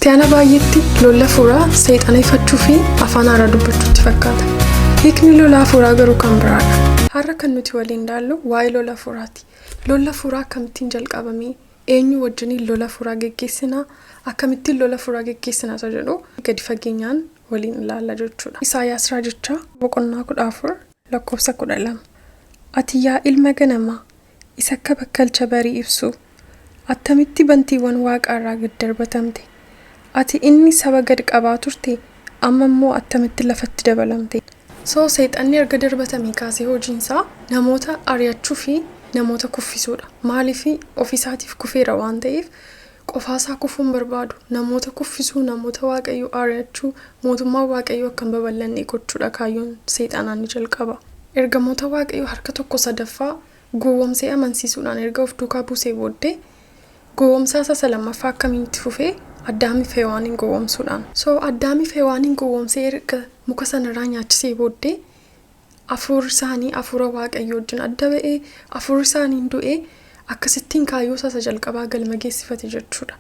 Kiristiyaana baay'eetti lola hafuuraa seexana ifachuu fi afaan haaraa dubbachuutti fakkaata. Hiikni lola hafuuraa garuu kan biraadha. Har'a kan nuti waliin ilaallu waa'ee lola hafuuraati. Lola hafuuraa akkamittiin jalqabamee, eenyu wajjiniin lola hafuuraa geggeessinaa, akkamittiin lola hafuuraa geggeessinaa isa jedhu gadi fageenyaan waliin ilaalla jechuudha. Isaayyaas Raajichaa boqonnaa 14 lakkoofsa 12. Ati yaa ilma ganamaa, isa akka bakkalcha barii ibsu, attamitti bantiiwwan waaqaarraa gad darbatamte! Ati inni saba gad qabaa turte, amma immoo attamitti lafatti dabalamte! So seexanni erga darbatamee kaasee hojiinsaa namoota ari'achuu fi namoota kuffisuudha. Maaliif? Ofiisaatiif kufeera waan ta'eef qofaasaa kufuu hin barbaadu. Namoota kuffisuu, namoota Waaqayyoo ari'achuu, mootummaa Waaqayyoo akka hin babal'anne gochuudha kaayyoon seexanaa ni jalqaba. Ergamoota Waaqayyoo harka tokko sadaffaa gowwomsee amansiisuudhaan erga of duukaa buusee booddee, gowwomsaa isa lammaffaa akkamiin itti fufee? Addaamii fi Hewaaniin gowwomsuudhaan. So Addaamii fi Hewaaniin gowwomsee erga muka sanarraa nyaachisee booddee, hafuurri isaanii hafuura Waaqayyoo wajjin adda ba'ee, hafuurri isaanii du'ee, akkasittiin kaayyoo isaa jalqabaa galma geessifate jechuudha.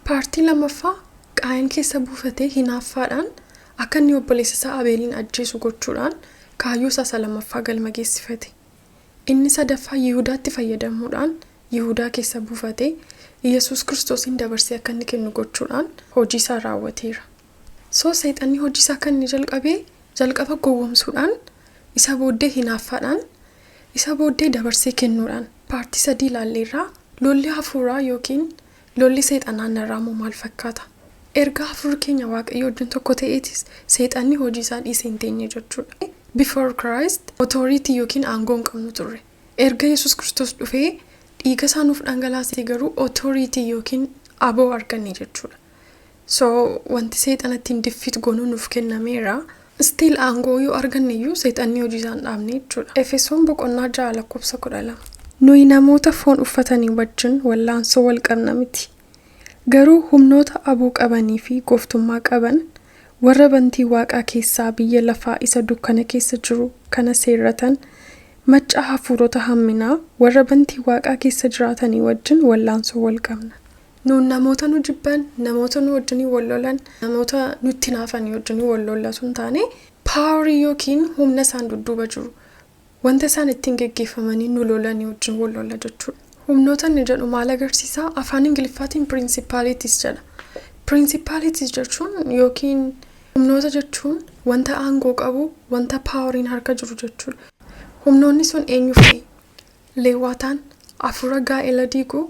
Paartii lammaffaa Qaayin keessa buufatee hinaaffaadhaan akka inni obboleessa isaa Abeeliin ajjeesu gochuudhaan kaayyoo isaa lammaffaa galma geessifate. Inni sadaffaa Yihudaatti fayyadamuudhaan Yihudaa keessa buufatee Yesuus Kiristoosiin dabarsee akka inni kennu gochuudhaan hojii isaa raawwateera. So seexanni hojii isaa kan inni jalqabee jalqaba gowwomsuudhaan, isa booddee hinaaffaadhaan, isa booddee dabarsee kennuudhaan. Paartii sadii ilaalleerraa. Lolli hafuuraa yookiin lolli seexanaa narraa immoo maal fakkaata? Erga hafuurri keenya Waaqayyo wajjin tokko ta'eetis seexanni hojii isaa dhiisee hin teenye jechuudha. Before Christ authority yookiin aangoo hin qabnu turre. Erga Yesuus Kiristoos dhufee dhiiga isaa nuuf dhangalaasee garuu authority yookiin aboo arganne jechuudha. So wanti seexana ittiin defeat goonuu nuuf kennameera. Still aangoo yoo arganne iyyuu seexanni hojii isaa hin dhaabne jechuudha. Efesoon boqonnaa 6 lakkoofsa 12. Nuyi namoota foon uffatanii wajjin wallaansoo wal qabna miti. Garuu humnoota aboo qabanii fi gooftummaa qaban, warra bantii waaqaa keessaa biyya lafaa isa dukkana keessa jiru kana seerratan, macca hafuurota hamminaa warra bantii waaqaa keessa jiraatanii wajjin wallaansoo wal qabna. Nuun namoota nu jibban, namoota nu wajjinii wal lolan, namoota nutti naafanii wajjinii wal lollatu hin taane, powerii yookiin humna isaan dudduuba jiru, wanta isaan ittiin geggeeffamanii nu lolanii wajjin wal lolla jechuudha. Humnoota inni jedhu maal agarsiisa? Afaan Ingiliffaatiin principalities jedha. Principalities jechuun yookiin humnoota jechuun wanta aangoo qabu, wanta poweriin harka jiru jechuudha. Humnoonni sun eenyu fa'i? Leewwaataan, hafuura gaa'ela diiguu,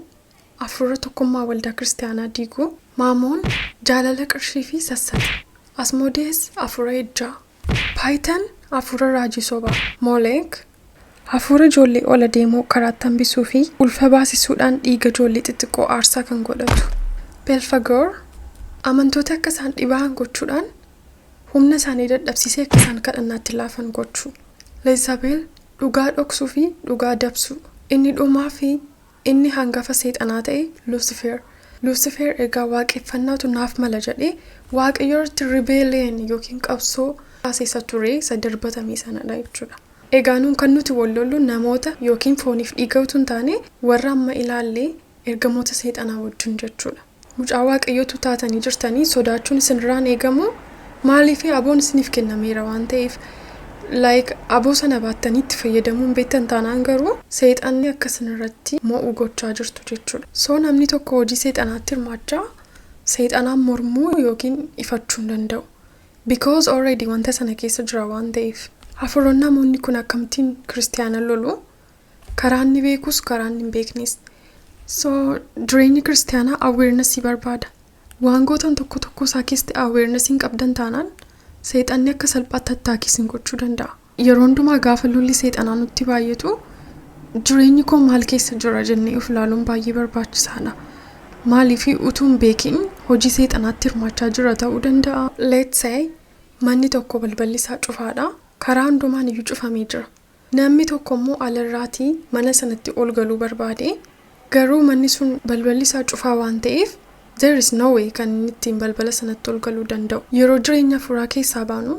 hafuura tokkummaa waldaa kiristaanaa diiguu, Maamoon, jaalala qarshii fi sassata, Asmodees, hafuura ejjaa, Python, hafuura raajii sobaa, Moleek, hafuura ijoollee ola deemoo karaatti hambisuu fi ulfa baasisuudhaan dhiiga ijoollee xixiqqoo aarsaa kan godhatu. Belfagoor, amantoota akka isaan dhibaa'an gochuudhaan humna isaanii dadhabsiisee akka isaan kadhannaatti laafan gochuu. Leezabeel, dhugaa dhoksuu fi dhugaa dabsuu. Inni dhumaa fi inni hangafa seexanaa ta'e Lucifer. Lucifer egaa waaqeffannaatu naaf mala jedhee Waaqayyo irratti rebellion yookiin qabsoo taasisa ture isa darbatame sanadha jechuudha. Egaa nuun kan nuti wal lollu namoota yookiin fooniif dhiiga utuu hin taane, warra amma ilaallee ergamoota seexanaa wajjin jechuudha. Mucaa Waaqayyootu taatanii jirtanii sodaachuun isinirraan eegamu. Maaliif? Aboon isiniif kennameera waan ta'eef, like aboo sana baattanii itti fayyadamuun beektan taanaan garuu seexanni akka isinirratti mo'u gochaa jirtu jechuudha. So namni tokko hojii seexanaatti hirmaachaa seexanaan mormuu yookiin ifachuu hin danda'u. Because already wanta sana keessa jira waan ta'eef. Hafuuronni namoonni kun akkamittiin kiristiyaana lolu? Karaa inni beekus, karaa inni hin beeknes. So jireenyi kiristiyaanaa awarenessii barbaada. Waan gootan tokko tokko isaa keessatti awareness hin qabdan taanaan seexanni akka salphaatti attackii isin gochuu danda'a. Yeroo hundumaa gaafa lolli seexanaa nutti baay'atu, jireenyi koo maal keessa jira jennee of ilaaluun baay'ee barbaachisaadha. Maaliif? Utuu hin beekin hojii seexanaatti hirmaachaa jira ta'uu danda'a. Let's say manni tokko balballi isaa cufaadha. Karaa hundumaan iyyuu cufamee jira. Namni tokko immoo alarraatii mana sanatti ol galuu barbaade, garuu manni sun balballi isaa cufaa waan ta'eef there is no way kan inni ittiin balbala sanatti ol galuu danda'u. Yeroo jireenya hafuuraa keessaa baanu,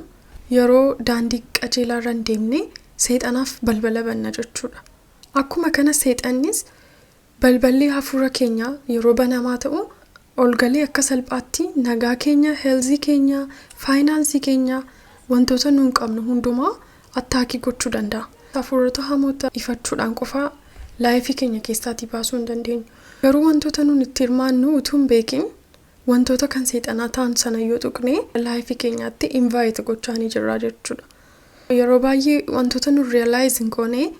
yeroo daandii qajeelaa irra hin deemne, seexanaaf balbala banna jechuudha. Akkuma kana seexannis balballi hafuura keenyaa yeroo banamaa ta'u Ol galee akka salphaatti nagaa keenya, health keenya, finance keenya, wantoota nuun qabnu hundumaa attack gochuu danda'a. Hafuurota hamoota ifachuudhaan qofaa life keenya keessaatii baasuu hin dandeenyu. Garuu wantoota nuun itti hirmaannu utuu hin beekin, wantoota kan seexanaa ta'an sana yoo tuqne, life keenyaatti invite gochaa ni jirra jechuudha. Yeroo baay'ee wantoota nun realize hin goone,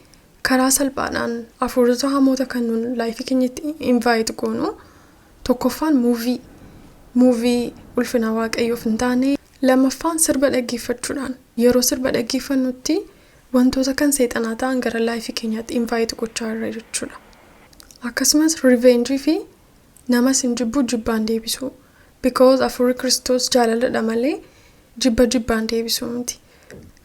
karaa salphaadhaan hafuurota hamoota kan nun life keenyatti invite goonu, tokkoffaan movie ulfina Waaqayyoof hin taane, lammaffaan sirba dhaggeeffachuudhaan. Yeroo sirba dhaggeeffannutti wantoota kan seexanaa ta'an gara life keenyaatti invite gochaa jirra jechuudha. Akkasumas revenge fi nama sin jibbu jibbaan deebisuu. Because hafuurri Kiristoos jaalaladha malee jibba jibbaan deebisuu miti.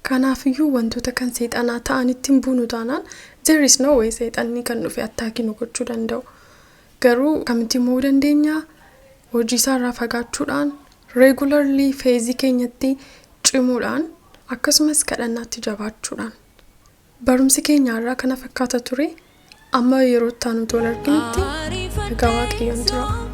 Kanaafiyyuu wantoota kan seexanaa ta'anitti hin buunu taanaan, there is no way seexanni kan dhufe attack nu gochuu danda'u. Garuu kamitti mo'uu dandeenya? Hojii isaarraa fagaachuudhaan, regularly faith keenyatti cimuudhaan, akkasumas kadhannaatti jabaachuudhaan. Barumsi keenya irraa kana fakkaata ture. Amma yeroo itti aanu tola arginutti nagaa Waaqayyoon tura.